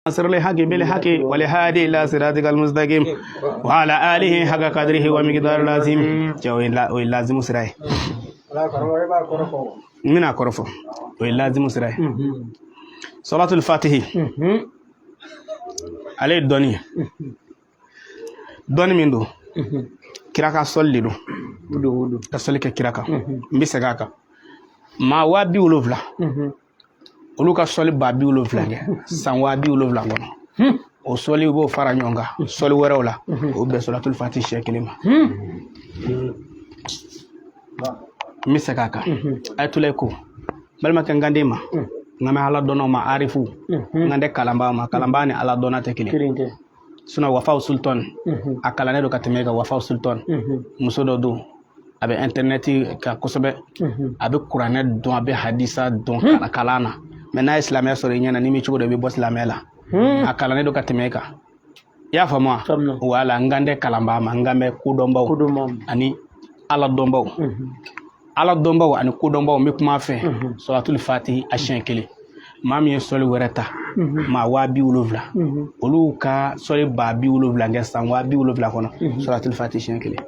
ناصر الحق بالحق والهادي إلى صراطك المستقيم وعلى آله حق قدره ومقدار العظيم. O ye lazimu sira ye. N bɛna kɔrɔ fɔ. O ye lazimu sira ye. Salatul fatihi, ale ye dɔnni ye, dɔnni min don, kira ka sɔli de don, ka sɔli kɛ kira kan. N bɛ segin a kan: maa 70 000, olu ka sɔli 70 000 kɛ san 70 000 kɔnɔ, o sɔli, u b'o fara ɲɔgɔn kan sɔli wɛrɛw la, o bɛn sɔlatul fati siɲɛ kelen ma. N bɛ segin a kan. Ayatollah ko balimakɛ, n kan den ma, n kan bɛ ala dɔnnaw ma, arifu, n kan tɛ kalanbaa ma. Kalanbaa ni ala dɔnna tɛ kelen. Sinon Wafaw Sultan, a kalannen don ka tɛmɛ e kan. Wafaw Sultan, muso dɔ don, a bɛ internet kan kosɛbɛ, a bɛ kuranɛ dɔn, a bɛ hadisa dɔn kalan na. Mais n'a ye silamɛya sɔrɔ i ɲɛna, n'i m'i cogo dɔn, i bɛ bɔ silamɛya la. A kalannen don ka tɛmɛ e kan, i y'a faamu wa? Wala n kan tɛ kalanbaa ma, n kan bɛ kodɔnbaw ani ala dɔnbaw. Ala dɔnbaw ani kodɔnbaw, n bɛ kuma fɛ. Sɔlatul fati a siɲɛ kelen, maa min ye sɔli wɛrɛ ta, maa 70 000, olu ka sɔli 70 000 kɛ san 70 000 kɔnɔ, sɔlatul fati siɲɛ kelen.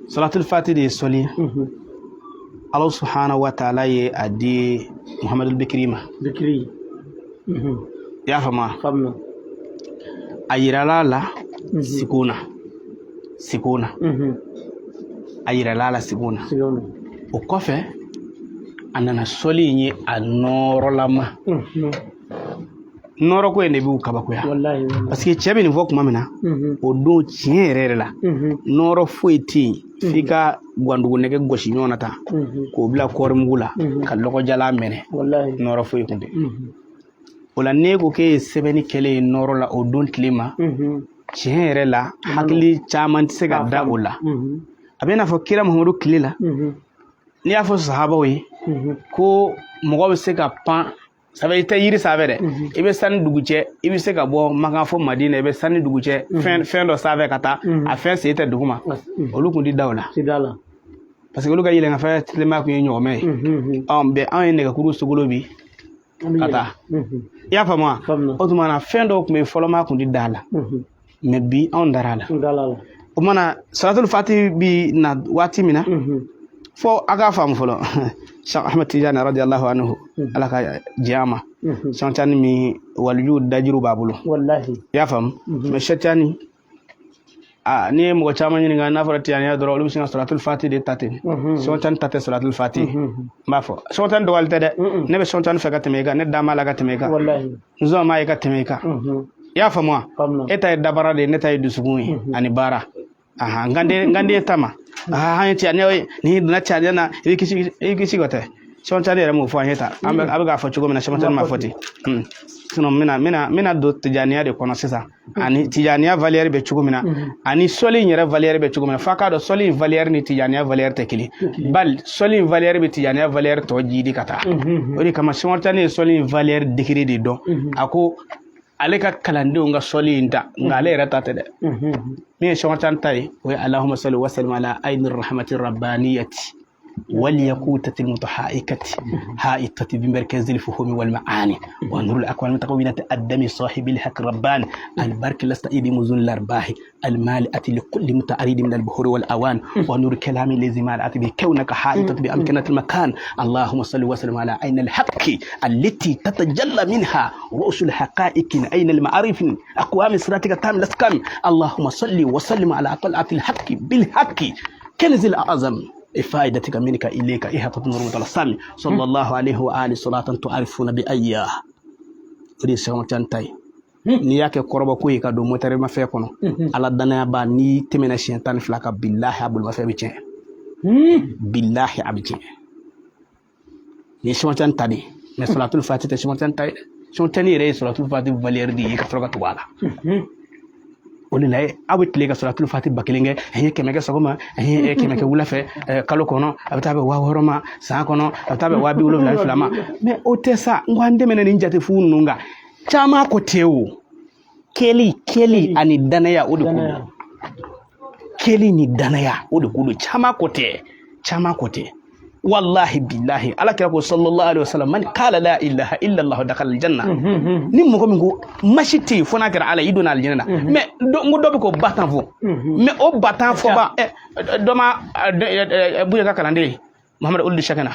Sɔlatul fati de ye sɔli ye Ala subhanahu wa taala ye a di Muhamadul Bikiri ma. Bikiri. I y'a faamu wa? A yirala a la sigon na, sigon na, a yirala a la sigon na. O kɔfɛ, a nana sɔli in ye a nɔɔrɔlama. Nɔɔrɔ ko in de b'u kabakoya, parce que cɛ bɛ nin fɔ tuma min na, o don, tiɲɛ yɛrɛ yɛrɛ la, nɔɔrɔ foyi tɛ yen f'i ka gwandugu nɛgɛ gosi ɲɔgɔn na tan k'o bila kɔɔrimugu la ka lɔgɔjalan mɛnɛ. Nɔɔrɔ foyi kun tɛ o la. N'e ko k'e ye sɛbɛnni kɛlen ye nɔɔrɔ la o don tile ma, tiɲɛ yɛrɛ la, hakili caman tɛ se ka da o la. A bɛ i n'a fɔ kira Muhamadu tile la, n'i y'a fɔ sahabaw ye ko mɔgɔ bɛ se ka pan sabu i tɛ yiri sanfɛ dɛ, i bɛ sani dugu cɛ, i bɛ se ka bɔ Makan fo Madina, i bɛ sani dugu cɛ fɛn dɔ sanfɛ ka taa, a fɛn sen tɛ dugu ma, olu kun ti da o la, parce que olu ka yɛlɛnkanfɛn tilema kun ye ɲɔgɔmɛ ye. Ɔ bɛn, anw ye nɛgɛkuru sogolo bi ka taa, i y'a faamu wa? O tuma na, fɛn dɔw tun bɛ yen fɔlɔ, maa kun ti da a la, mais bi anw dara a la. O tuma na, salatul fati bi na waati min na, fo a k'a faamu fɔlɔ, Cheikh Ahmed Tijani radiyallahu anhu, Ala ka jɛ a ma, Cheikh Tijani min waliju dajiru b'a bolo, i y'a faamu? Mais Cheikh Tijani, aa, n'i ye mɔgɔ caman ɲininka, n'a fɔra tijaniya dɔrɔn, olu bɛ sin ka salatul fati de ta ten. Cheikh Tijani ta tɛ salatul fati. N b'a fɔ, Cheikh Tijani dɔgɔyali tɛ dɛ. Ne bɛ Cheikh Tijani fɛ ka tɛmɛ i kan, ne da b'a la ka tɛmɛ i kan, n zɔn m'a ye ka tɛmɛ i kan, i y'a faamu wa? E ta ye dabara de ye, ne ta ye dusukun ye ani baara. Ahan, n kan den ta ma. An ye tijaniya ye, n'i donna tijaniya na, i bɛ kisi, i bɛ kisi ka tɛ. Cheikh Tijani yɛrɛ m'o fɔ an ye tan. An bɛ, a bɛ k'a fɔ cogo min na, Cheikh Tijani m'a fɔ ten. Sinon n bɛna don tijaniya de kɔnɔ sisan, ani tijaniya valeur bɛ cogo min na, ani sɔli in yɛrɛ valeur bɛ cogo min na, f'a k'a dɔn sɔli in valeur ni tijaniya valeur tɛ kelen. Bali sɔli in valeur bɛ tijaniya valeur tɔ jidi ka taa. O de kama Cheikh Tijani ye sɔli in valeur degré de dɔn. A ko ale ka kalandenw ka sɔli in ta, nka ale yɛrɛ ta tɛ dɛ. Min ye Cheikh Tijani ta ye, o ye Allahumma salli wa sallim ala ayni rahmati rabbaniyati واليقوتة المتحائكة هائطة بمركز الفهوم والمعاني ونور الأكوان المتكونة الدم صاحب الحق الرباني البرك لست بمزون الأرباح المالئة لكل متعرض من البحور والأوان ونور كلام الذي مالأت به كونك حائطة بأمكنة المكان. اللهم صل وسلم على عين الحق التي تتجلى منها رؤوس الحقائق عين المعارف أقوام صراطك التام الأسكم. اللهم صل وسلم على طلعة الحق بالحق كنز الأعظم إفادتك منك إليك إحاطة نور متلسم صلى الله عليه وآله صلاة تعرفون بأياه. O de ye Cheikh Tijani ta ye. N'i y'a kɛ kɔrɔbɔ ko ye ka don motɛri mafɛn kɔnɔ, ala danaya ba, n'i tɛmɛna siɲɛ 12 kan, bilahi, a bolimafɛn bɛ tiɲɛ, bilahi, a bɛ tiɲɛ. Nin ye Cheikh Tijani ta de ye, mais sɔlatul fati tɛ Cheikh Tijani ta ye dɛ. Cheikh Tijani yɛrɛ ye sɔlatul fati valeur de ye ka sɔrɔ ka tugu a la. O de la aw bɛ tile ka sɔlatul fati 1000 kɛ, an ye 100 kɛ sɔgɔma, an ye 100 kɛ wula fɛ, kalo kɔnɔ a bɛ taa bɛn 60 000 ma, san kɔnɔ a bɛ taa bɛn 72 000 ma. Mais o tɛ sa, n ko an tɛmɛna nin jate fu ninnu kan. Caman ko tɛ o kɛli kɛli ani danaya, o de ko don. Kɛli ni danaya, o de ko don. Caman ko tɛ, caman ko tɛ. Wallahi billahi, Ala kira ko sallallahu alaihi wasallam, man qala la ilaha illa Allah dakhala aljanna. Ni mɔgɔ min ko masi tɛ yen fo n'a kɛra Ala ye, i donna alijinɛ na. Mais n ko dɔ bɛ k'o ba tan fɔ, mais o ba tan fɔ ba dɔ ma Buye ka kalanden Muhamadu Ulu Sakana,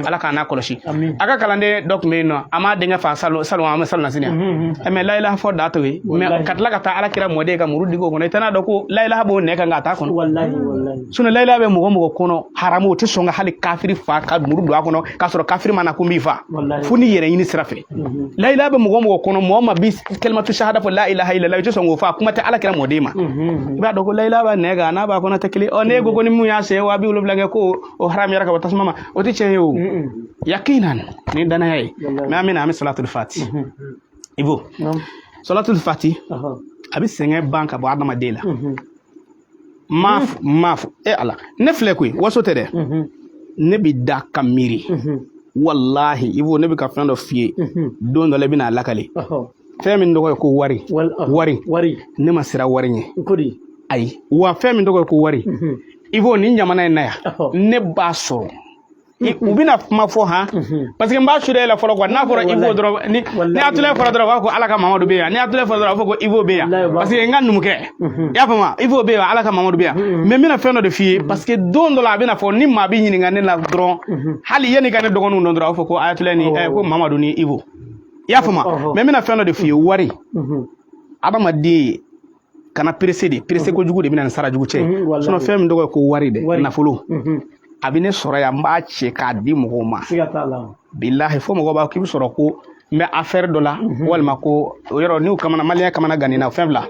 Ala k'a n'a kɔlɔsi. A ka kalanden dɔ tun bɛ yen nɔ, a m'a denkɛ fa salon salon, a ma salon nasini yan, mais layilaha fɔ da to ye, mais ka tila ka taa Ala kira mɔden ka muru digi o kɔnɔ, i tɛna dɔn ko layilaha b'o nɛ kan k'a t'a kɔnɔ. Sinon layilaha bɛ mɔgɔ mɔgɔ kɔnɔ, haramu, o tɛ sɔn ka hali kafiri fa ka muru don a kɔnɔ k'a sɔrɔ kafiri ma na ko n b'i fa, fo ni yɛrɛ ɲini sira fɛ. Layilaha bɛ mɔgɔ mɔgɔ kɔnɔ, mɔgɔ ma bi kalimatu shahada fɔ la ilaha illallah, i tɛ sɔn k'o fa, kuma tɛ Ala kira mɔden ma. I b'a dɔn ko layilaha b'a nɛ kan, n'a b'a kɔnɔ tɛ kelen. Ɔ, n'e ko ko ni mun y'a sɛ 70000 kɛ, ko o haramuyara ka bɔ tasuma ma, o tɛ tiɲɛ ye o. Yakinan ni danaya ye. Mais an bɛna, an bɛ salatul fati. Ibo, salatul fati a bɛ sɛgɛn ban ka bɔ adamaden la. Maa fɔ, maa fɔ e Ala, ne filɛ koyi, waso tɛ dɛ, ne bi da ka miiri. Walahi Ibo, ne bɛ ka fɛn dɔ f'i ye, don dɔ la i bɛna a lakale. Fɛn min tɔgɔ ye ko wari, wari, ne ma siran wari ɲɛ, ayi. Wa fɛn min tɔgɔ ye ko wari, Ibo, nin jamana in na yan, ne b'a sɔrɔ. U bɛna kuma fɔ han, parce que n b'a suda la fɔlɔ quoi. N'a fɔra Ibo dɔrɔn, ni Atulayi fɔra dɔrɔn, u b'a fɔ ko Ala ka Mamadu bɛ yan. Ni Atulayi fɔra dɔrɔn, u b'a fɔ ko Ibo bɛ yan, parce que n ka numukɛ, i y'a faamu, Ibo bɛ yan, Ala ka Mamadu bɛ yan. Mais n bɛna fɛn dɔ de f'i ye, parce que don dɔ la a bɛna fɔ, ni maa bɛ ɲininka ne la dɔrɔn, hali yanni ka ne dɔgɔninw dɔn dɔrɔn, a b'a fɔ ko Ayatulayi ni ko Mamadu ni Ibo, i y'a faamu. Mais n bɛna fɛn dɔ de f'i ye, wari, adamaden kana pressé de, pressé kojugu de bɛna ni sara jugu cɛ. Sinon fɛn min tɔgɔ ye ko wari dɛ, nafolo, a bɛ ne sɔrɔ yan, n b'a cɛ k'a di mɔgɔw ma. Bilahi, fo mɔgɔw b'a k'i bɛ sɔrɔ ko n bɛ affaire dɔ la, walima ko o yɔrɔ n'u kamana, maliyɛn kamana ganni na, fɛn fila.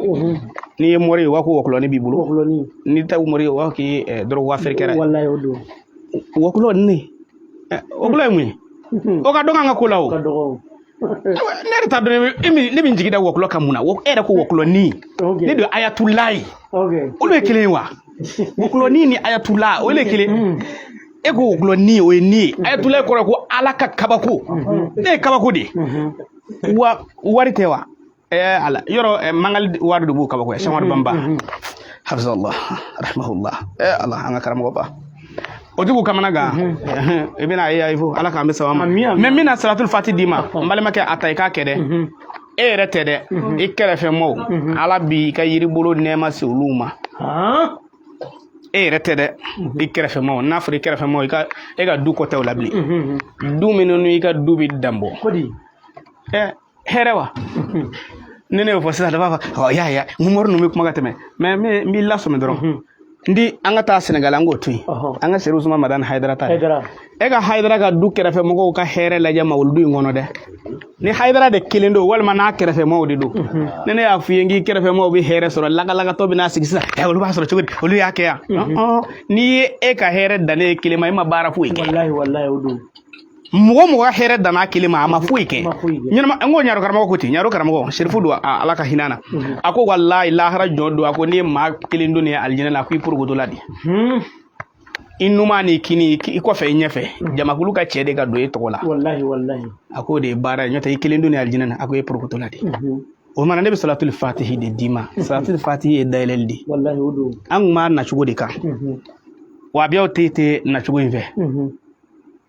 N'i ye mori ye, u b'a ko wɔkulɔni b'i bolo. N'i tɛ mori ye, u b'a k'i dɔrɔn affaire kɛra. Wɔkulɔ ne, wɔkulɔ ye mun ye? O ka dɔgɔ an ka ko la o. Ne yɛrɛ t'a dɔn, ne bɛ n jigi da wɔkulɔ kan mun na? E yɛrɛ ko wɔkulɔni, ne de ye ayatulayi, olu ye kelen ye wa? Wɔkulɔni ni ayatula, o ye kelen. E ko wɔkulɔni, o ye ni ye. Ayatulayi kɔrɔ ko Ala ka kabako. Ne ye kabako de ye wa? Wari tɛ wa? Ala yɔrɔ mangali wari de b'o kabako ye. Sɛki Umaru Banba hafizallah rahimahullah, Ala an ka karamɔgɔ ba, o tigiw kamana gan, i bɛna ye ayi fo Ala k'an bɛ sababa ma. Mais n bɛna salatul fati d'i ma, n balimakɛ, a ta i k'a kɛ dɛ. E yɛrɛ tɛ dɛ, i kɛrɛfɛ maaw, Ala b'i ka yiribolo nɛɛma se olu ma. E yɛrɛ tɛ dɛ, i kɛrɛfɛ maaw. N'a fɔra i kɛrɛfɛ maaw, e ka du kɔ tɛ o la bilen. Du minnu n'i ka du bɛ danbɔ hɛrɛ wa? Ni ne y'o fɔ sisan, dɔ b'a fɔ ɔ y'a ye n mori ninnu bɛ kuma ka tɛmɛ. Mais n b'i lasɔmi dɔrɔn. N di an ka taa Senegal, an k'o to yen, an ka Serifu Usumani Madani Hayidara ta. E ka Hayidara ka du kɛrɛfɛ mɔgɔw ka hɛrɛ lajɛ mawuludu in kɔnɔ dɛ. Ni Hayidara de kelen don, walima n'a kɛrɛfɛ maaw de don. Ni ne y'a f'i ye k'i kɛrɛfɛ maaw bɛ hɛrɛ sɔrɔ, lagalagatɔ bɛ n'a sigi sisan, ɛ olu b'a sɔrɔ cogo di? Olu y'a kɛ yan. N'i ye e ka hɛrɛ dan ne ye kelen ma, e ma baara foyi kɛ. Mɔgɔ mɔgɔ ka hɛrɛ danna kelen ma, a ma foyi kɛ ɲɛnama. N ko ɲaro karamɔgɔ ko ten, ɲaro karamɔgɔ Serifu don, Ala ka hinɛ na. A ko walayi, lahara jɔ don, a ko n'i ye maa kelen don ye alijinɛ la, a ko i porokoto la de. I numan ni kini, i kɔfɛ, i ɲɛfɛ, jamakulu ka cɛ de ka don e tɔgɔ la. A k'o de ye baara ye, n'o tɛ i kelen don ni alijinɛ na, a ko e porokoto la de. O mana, ne bɛ salatul fatihi de d'i ma. Salatul fatihi ye dayɛlɛli de. An kun b'a nacogo de kan, wahabiyaw tɛ nacogo in fɛ,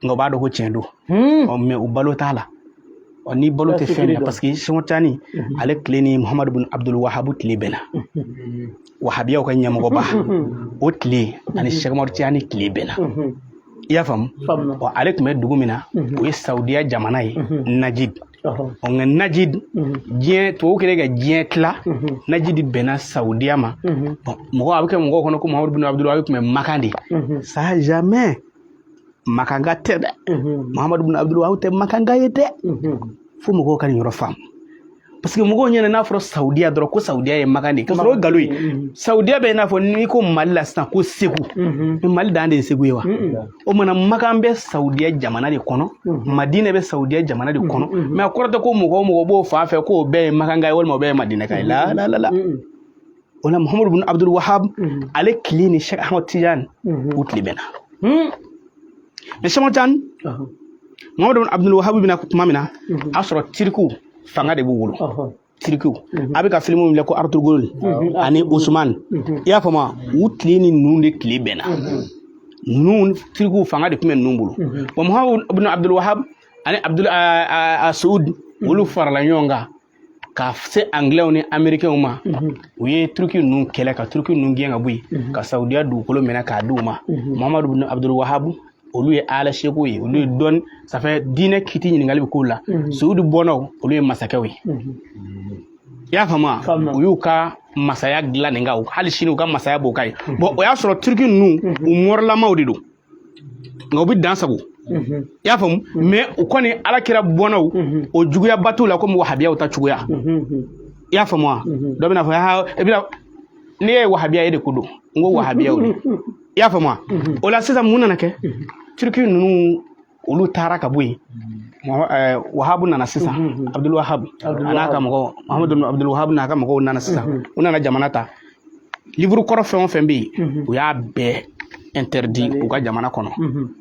nka u b'a dɔn ko tiɲɛ don. Ɔ, mais u balo t'a la. Ɔ, ni balo tɛ fɛn min na, parce que Sɛki Tijani ale tile ni Muhamadu bin Abdul Wahabu tile bɛnna, wahabiyaw ka ɲɛmɔgɔba o tile ani Sɛki Umaru Tijani tile bɛnna, i y'a faamu? Ɔ, ale tun bɛ dugu min na, o ye Saudiya jamana ye, Najid. Ɔ, nka Najid, diɲɛ tubabu kɛlen ka diɲɛ tila, Najid bɛnna Saudiya ma. Bon, mɔgɔ a bɛ kɛ mɔgɔw kɔnɔ ko Muhamadu bin Abdul Wahabu tun bɛ Makan de. Ça jamais, Makanga tɛ dɛ. Muhamadu bin Abdul Wahab tɛ Makanga ye dɛ. Fo mɔgɔw ka nin yɔrɔ faamu, parce que mɔgɔw ɲɛna n'a fɔra Saudiya dɔrɔn ko Saudiya ye Makan de ye, k'a sɔrɔ o ye nkalon ye. Saudiya bɛ i n'a fɔ n'i ko Mali la sisan ko Segu, mais Mali dan de ye Segu ye wa? O mana, Makan bɛ Saudiya jamana de kɔnɔ, Madinɛ bɛ Saudiya jamana de kɔnɔ, mais a kɔrɔ tɛ ko mɔgɔ o mɔgɔ b'o fan fɛ k'o bɛɛ ye Makanga ye walima o bɛɛ ye Madinɛka ye. La la la la. O la, Muhamadu bin Abdul Wahab ale tile ni Cheikh Ahmad Tidiane u tile bɛnna. Mais Cheikh Tidiane, Muhamadu bin Abdul Wahab bɛna tuma min na, a sɔrɔ Tirikiw fanga de b'u bolo. Tirikiw, a bɛ ka filimu min filɛ ko Ertugrul ani Usman, i y'a faamu, u tile ni ninnu de tile bɛnna. Ninnu tirikiw fanga de tun bɛ ninnu bolo. Bon, Muhammad ibn Abdul Wahab ani Abdul Saud, olu farala ɲɔgɔn kan ka se Anglais ni Américains ma. U ye Turki ninnu kɛlɛ ka Turki ninnu gɛn ka bɔ yen, ka Saudiya dugukolo minɛ k'a di u ma. Muhammad ibn Abdul Wahab, olu ye ala seko ye, olu ye dɔn, ça fait diinɛ kiti ɲininkali bɛ k'u la. Saudi bɔnnaw, olu ye masakɛw ye. I y'a faamu wa? U y'u ka masaya dilan nin kan, hali sini u ka masaya b'o kan ye. Bon, o y'a sɔrɔ Turki ninnu, u mɔrɔlamaw de don, nka u bɛ dan sago. I y'a faamu? Mais u kɔni, ala kira bɔnnaw, o juguyaba t'u la komi wahabiyaw ta cogoya. I y'a faamu wa? Dɔ bɛna fɔ ha, i bɛna n'i ye wahabiya ye de ko don, n ko wahabiyaw de. I y'a faamu wa? O la sisan, mun nana kɛ? Turki ninnu, olu taara ka bɔ yen. Wahabu nana sisan, Abdul Wahab a n'a ka mɔgɔw, Muhammadu Abdul Wahab n'a ka mɔgɔw nana sisan. U nana jamana ta. Livre kɔrɔ fɛn o fɛn bɛ yen, u y'a bɛɛ interdit u ka jamana kɔnɔ,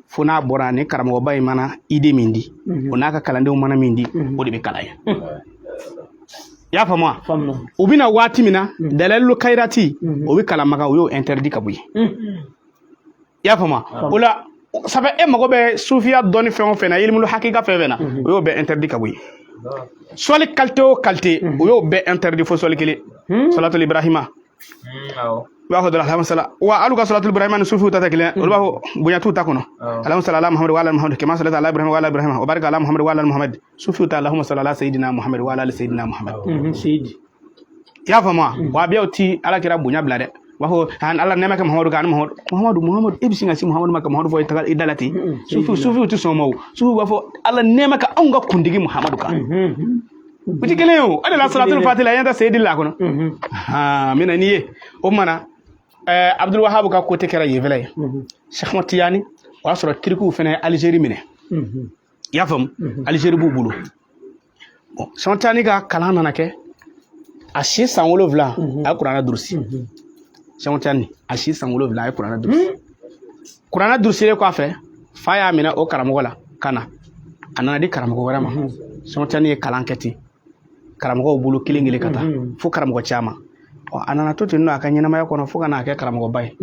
fo n'a bɔra ni karamɔgɔba in mana idée min di, o n'a ka kalandenw mana min di, o de bɛ kalan yen. I y'a faamu wa? U bɛna waati min na, Dalailul Khairati, o bɛ kalan Maka, u y'o interdit ka bɔ yen. I y'a faamu wa? O la, ça fait e mago bɛ sufiya dɔnni fɛn o fɛn na, ilimulu hakika fɛn o fɛn na, o y'o bɛɛ interdit ka bɔ yen. Sɔli qualité o qualité, o y'o bɛɛ interdit fo sɔli kelen, salatul Ibrahima. I b'a fɔ dɔrɔn alhamdu sala wa alu ka salatul Ibrahima ni sufiw ta tɛ kelen. Olu b'a fɔ bonya t'u ta kɔnɔ: Allahumma salli ala Muhammad wa ala Muhammad kama sallaita ala Ibrahima wa ala Ibrahima wa barik ala Muhammad wa ala Muhammad. Sufiw ta: Allahumma salli ala sayyidina Muhammad wa ala ali sayyidina Muhammad. I y'a faamu wa? Wahabiyaw ti ala kira bonya bila dɛ. U b'a fɔ ala nɛɛma kɛ Muhamadu kan ani Muhamadu, Muhamadu, Muhamadu. E bɛ sin ka se Muhamadu ma ka Muhamadu fɔ i taga i da la ten. Sufiw ti sɔn o ma. O sufiw b'a fɔ ala nɛɛma ka anw ka kuntigi Muhamadu kan. U ti kelen ye. O de la, salatul fatiha la, i ɲɛ tɛ seyidi la kɔnɔ. N bɛna n'i ye o kuma na. Abdul Wahab ka côté kɛra yen fɛnɛ ye. Cheikh Ahmad Tijani, o y'a sɔrɔ tirikiw fɛnɛ ye Algérie minɛ. I y'a faamu? Algérie b'u bolo. Bon, Cheikh Ahmad Tijani ka kalan nana kɛ a si san 7, a ye kuranɛ durusi. Cheikh Ahmad Tijani, a si san 7, a ye kuranɛ durusi. Kuranɛ durusilen kɔfɛ, fa y'a minɛ o karamɔgɔ la ka na, a nana di karamɔgɔ wɛrɛ ma. Cheikh Ahmad Tijani ye kalan kɛ ten karamɔgɔw bolo kelen kelen ka taa fo karamɔgɔ caman. Ɔ, a nana to ten nɔ a ka ɲɛnamaya kɔnɔ fo ka n'a kɛ karamɔgɔba ye.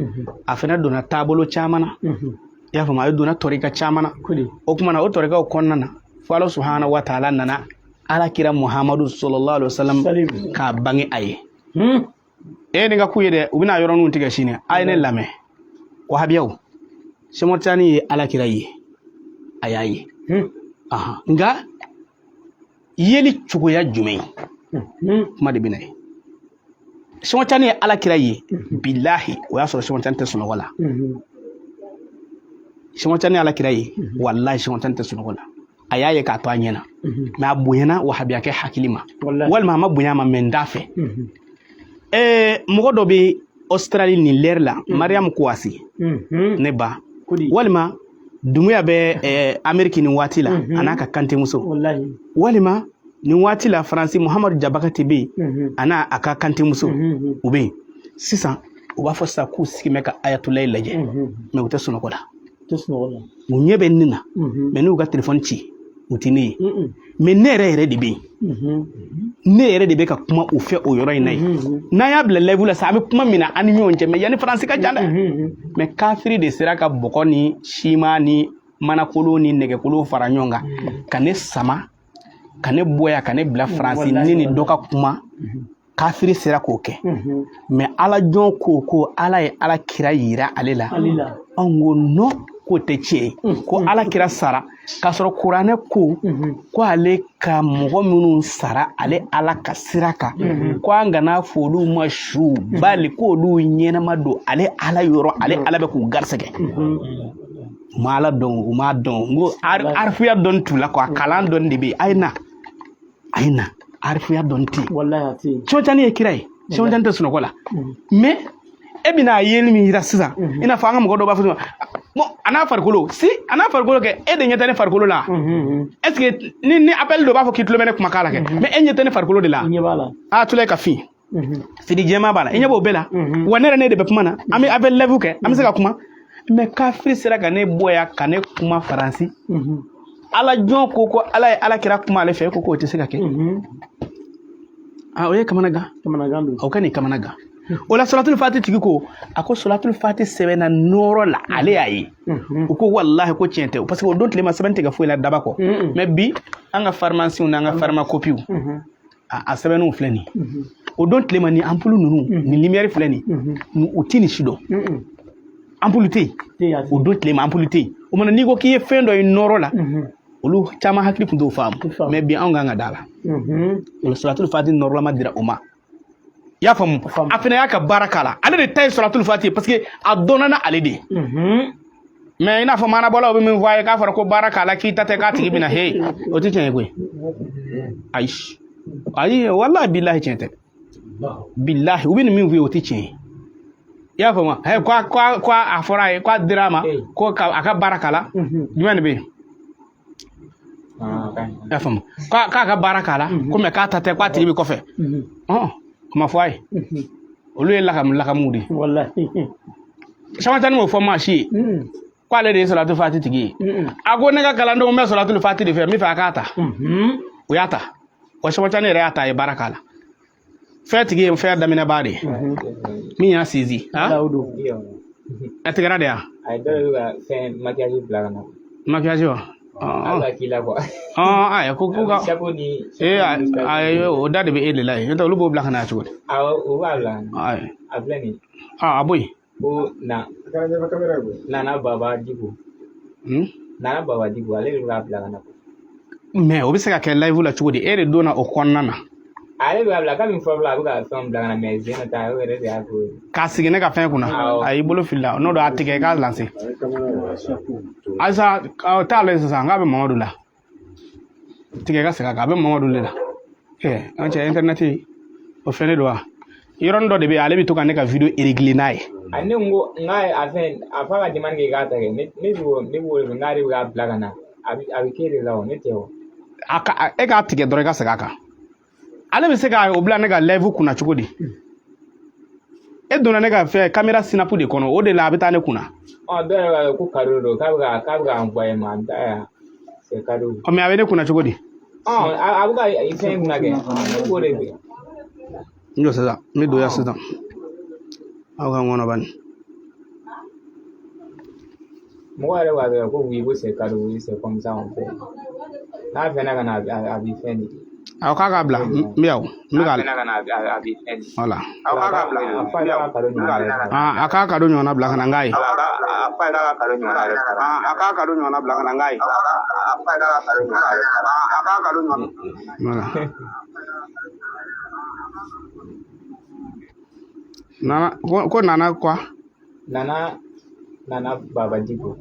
A fɛnɛ donna taabolo caman na. I y'a faamu? A ye donna tɔrika caman na. O kuma na, o tɔrikaw kɔnɔna na, fo Ala subhanahu wa taala nana ala kira Muhamadu sallallahu alaihi wasallam k'a bange a ye. E ye nin ka ku ye dɛ, u bɛna yɔrɔninw tigɛ sini. A ye ne lamɛn, wahabiyaw. Cheikh Tijani ye ala kira ye, a y'a ye. Nka yeli cogoya jumɛn? Kuma de bɛ na ye. Cheikh Tijani ye ala kira ye, bilahi, o y'a sɔrɔ Cheikh Tijani tɛ sunɔgɔ la. Cheikh Tijani ye ala kira ye, walahi, Cheikh Tijani tɛ sunɔgɔ la. A y'a ye k'a to a ɲɛ na, mais a bonyana wahabiyakɛ hakili ma, walima a ma bonya a ma, mais n t'a fɛ. Mɔgɔ dɔ bɛ Australie nin lɛri la, Mariam Kouassi, ne ba, walima Dumuya bɛ Amérique nin waati la, a n'a ka kantemuso, walima nin waati la Faransi, Muhamadu Jabakati bɛ yen, a n'a a ka kantemuso, u bɛ yen sisan. U b'a fɔ sisan k'u sigi bɛ ka Ayatolayi lajɛ, mais u tɛ sunɔgɔ la. U ɲɛ bɛ ne na, mais n'u ka telefɔni ci, u tɛ ne ye. Mais ne yɛrɛ yɛrɛ de bɛ yen, ne yɛrɛ de bɛ ka kuma u fɛ o yɔrɔ in na yen. N'an y'a bila live la sisan, an bɛ kuma min na an ni ɲɔgɔn cɛ, mais yanni Faransi ka jan dɛ. Mais kafiri de sera ka bɔgɔ ni siman ni manakolo ni nɛgɛkolo fara ɲɔgɔn kan ka ne sama ka ne bɔ yan ka ne bila Faransi, ne ni dɔ ka kuma. Kafiri sera k'o kɛ, mais ala jɔn ko ko ala ye ala kira yira ale la. Anw ko non, k'o tɛ tiɲɛ ye, ko ala kira sara k'a sɔrɔ kuranɛ ko ko ale ka mɔgɔ minnu sara ale ala ka sira kan, ko an kana fɔ olu ma su bali, k'olu ɲɛnama don ale ala yɔrɔ, ale ala bɛ k'u garisɛgɛ. U ma ala dɔn, u m'a dɔn. N ko arifuya dɔn t'u la quoi, kalan dɔn de bɛ yen. A ye na, a ye na, arifuya dɔn tɛ yen. Cheikh Tijani ye kira ye, Cheikh Tijani tɛ sunɔgɔ la. Mais e bɛna yeli min yira sisan, i n'a fɔ an ka mɔgɔ dɔw b'a fɔ bon, a n'a farikolo si, a n'a farikolo kɛ, e de ɲɛ tɛ ne farikolo la. Est ce que ni appel dɔ b'a fɔ k'i tulo bɛ ne kumakan la kɛ, mais e ɲɛ tɛ ne farikolo de la? A tulo ka fin, fini jɛman b'a la, i ɲɛ b'o bɛɛ la wa? Ne yɛrɛ, ne de bɛ kuma na, an bɛ appel live kɛ, an bɛ se ka kuma. Mais kafiri sera ka ne bɔ yan ka ne kuma Faransi. Ala jɔn ko ko ala ye ala kira kuma ale fɛ, e ko k'o tɛ se ka kɛ. A o ye kamanagan, o ka nin kamanagan. O la sɔlatul fati tigi ko, a ko sɔlatul fati sɛbɛnna nɔɔrɔ la, ale y'a ye. U ko walahi ko tiɲɛ tɛ, parce que o don tile ma sɛbɛn tɛ kɛ foyi la daba kɔ. Mais bi an ka pharmacies n'an ka pharmacopées, a sɛbɛnniw filɛ nin. O don tile ma, ni ampoule ninnu ni lumière filɛ nin, u ti nin si dɔn. Ampoule tɛ yen o don tile ma, ampoule tɛ yen. O mana n'i ko k'i ye fɛn dɔ ye nɔɔrɔ la, olu caman hakili tun t'o faamu. Mais bi anw kan ka da la. O la sɔlatul fati nɔɔrɔlama dira o ma. I y'a faamu? A fana y'a ka baara k'a la. Ale de ta ye sɔlatul fati ye, parce que a dɔnna na ale de ye. Mais i n'a fɔ manabɔlaw bɛ min fɔ a ye k'a fɔra ko baara k'a la, k'i ta tɛ, k'a tigi bɛna he, o tɛ tiɲɛ ye koyi. Ayi ayi, walahi bilahi tiɲɛ tɛ. Bilahi, u bɛ nin min f'u ye, o tɛ tiɲɛ ye. I y'a faamu? Ko a fɔra a ye k'a dira a ma ko a ka baara k'a la. Jumɛn de bɛ yen? I y'a faamu? K'a ka baara k'a la ko, mais k'a ta tɛ, k'a tigi bɛ kɔfɛ. O ma fɔ a ye. Olu ye lakamu lakamuw de ye. Caman m'o fɔ maa si ye k'ale de ye sɔlatul fati tigi ye. A ko ne ka kalandenw bɛ sɔlatul fati de fɛ, n bɛ fɛ a k'a ta. O y'a ta wa. Caman yɛrɛ y'a ta, a ye baara k'a la. Fɛn tigi ye fɛn daminɛbaa de ye min y'a sinsin. A tigɛra de yan. A ye dɔw bɛ ka fɛn maquillage bila ka na. Maquillage wa? Ala k'i la quoi. Ayi, ko ka chapeau ni. Ee ayi, o da de bɛ e de la yen, n'o tɛ olu b'o bila ka na cogo di? Awɔ, o b'a bila ka na. Ayi. A filɛ nin ye. A bɔ yen. Ko na. Nana Baba Diko. Nana Baba Diko, ale de bɛ k'a bila ka na. Mais o bɛ se ka kɛ live la cogo di? E de donna o kɔnɔna na. Ale bɛ k'a bila kabini fɔlɔ, a bɛ ka fɛnw bila ka na, mais zen ta, o yɛrɛ de y'a k'o ye. K'a sigi ne ka fɛn kunna. A y'i bolo fili la, n'o don a tigɛ i k'a lancer. Ayisa, t'ale sisan k'a bɛ Mamadu la. Tigɛ ka segin a kan, a bɛ Mamadu de la. An cɛ internet o fɛn de don wa? Yɔrɔnin dɔ de bɛ yen, ale bɛ to ka ne ka vidéo régler n'a ye. A ne ko n k'a a fɛn a f'a ka demande kɛ k'a ta kɛ, ne b'o ne b'o de fɔ, n'ale bɛ k'a bila ka na, a bɛ k'e de la o, ne tɛ o. A ka e k'a tigɛ dɔrɔn i ka segin a kan. Ale bɛ se ka o bila ne ka live kunna cogo di? E donna ne ka fɛn caméra snap de kɔnɔ, o de la a bɛ taa ne kunna. Ɔ, dɔw yɛrɛ b'a ko cadeau don, k'a bɛ ka envoyer ma, n ta c'est cadeau. Ɔ, mais a bɛ ne kunna cogo di? Ɔ, a bɛ ka fɛn kunna kɛ, ne b'o de fɛ. N jɔ sisan, n bɛ don yan sisan. Aw ka ŋɔnɔ bani. Mɔgɔ yɛrɛ b'a fɛ ko oui, ko c'est cadeau, oui, c'est comme ça on fait. N'a fɛnna ka na, a b'i fɛn de. Awɔ, k'a k'a bila, n bɛ yan o, n bɛ N'a ka fɛnna ka na, a b'i fɛn de. Voilà. Awɔ, k'a k'a bila, a fa yɛrɛ ka cadeau ɲɔgɔnna yɛrɛ. A k'a cadeau ɲɔgɔnna bila ka na n k'a ye. A fa yɛrɛ ka cadeau ɲɔgɔnna yɛrɛ. A k'a cadeau ɲɔgɔnna bila ka na n k'a ye. A fa yɛrɛ ka cadeau ɲɔgɔnna yɛrɛ. A k'a cadeau ɲɔgɔnna. Voilà. Nana ko nana quoi? Nana Baba Diko.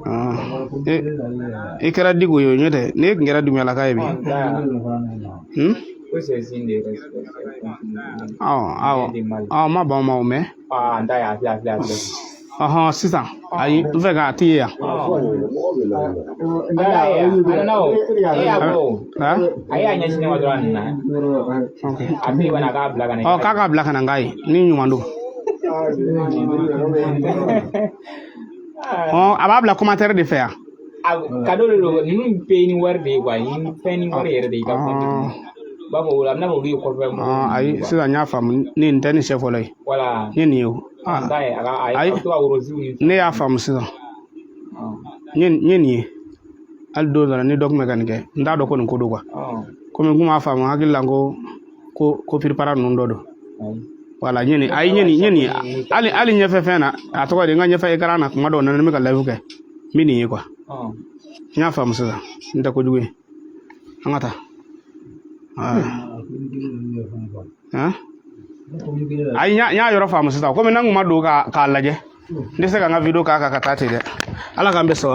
I kɛra Diko ye o, ɲɛ tɛ n'e tun kɛra Dunbiyalaka ye bi. Ko c'est signe de respect. Awɔ awɔ awɔ, ma ban o ma o mɛ. Ah, n ta ye, a filɛ, a filɛ, a filɛ. Ɔhɔn, sisan ayi, n fɛ k'a ti ye yan. N ta ye, a nana o, e y'a bɔ o. A y'a ɲɛsin ne ma dɔrɔn, a nana. A fɛ kɔni, a k'a bila ka na. Ɔ, k'a k'a bila ka na n k'a ye ni ɲuman don. Ɔ, a b'a bila commentaire de fɛ yan. A cadeau de don, ninnu bɛɛ ni wari de ye quoi, ni fɛn ni wari yɛrɛ de ye i ka compte kɔnɔ. U b'a fɔ o la, a bɛna fɔ olu ye kɔfɛ mɔgɔw. Ayi, sisan n y'a faamu, ni nin tɛ ni sɛ fɔlɔ ye. Voilà. Ni nin ye o. N ta ye, a ka a ye to ka worosiw ni. Ne y'a faamu sisan. N ye nin ye. Hali don dɔ la ni dɔ tun bɛ ka nin kɛ, n t'a dɔn ko nin ko don quoi. Komi n kun m'a faamu, n hakili la ko ko piripara ninnu dɔ don. Wala, n ye nin, ayi, n ye nin, n ye nin hali hali ɲɛfɛ fɛn na, a tɔgɔ di, n ka ɲɛfɛ écran na kuma dɔw na, ni n bɛ ka live kɛ, n bɛ nin ye quoi. N y'a faamu sisan, n tɛ kojugu ye. An ka taa. Ayi, n y'a yɔrɔ faamu sisan. Komi n'an kun ma don k'a lajɛ, n tɛ se ka n ka vidéo k'a kan ka taa ten dɛ. Ala k'an bɛɛ sɔrɔ.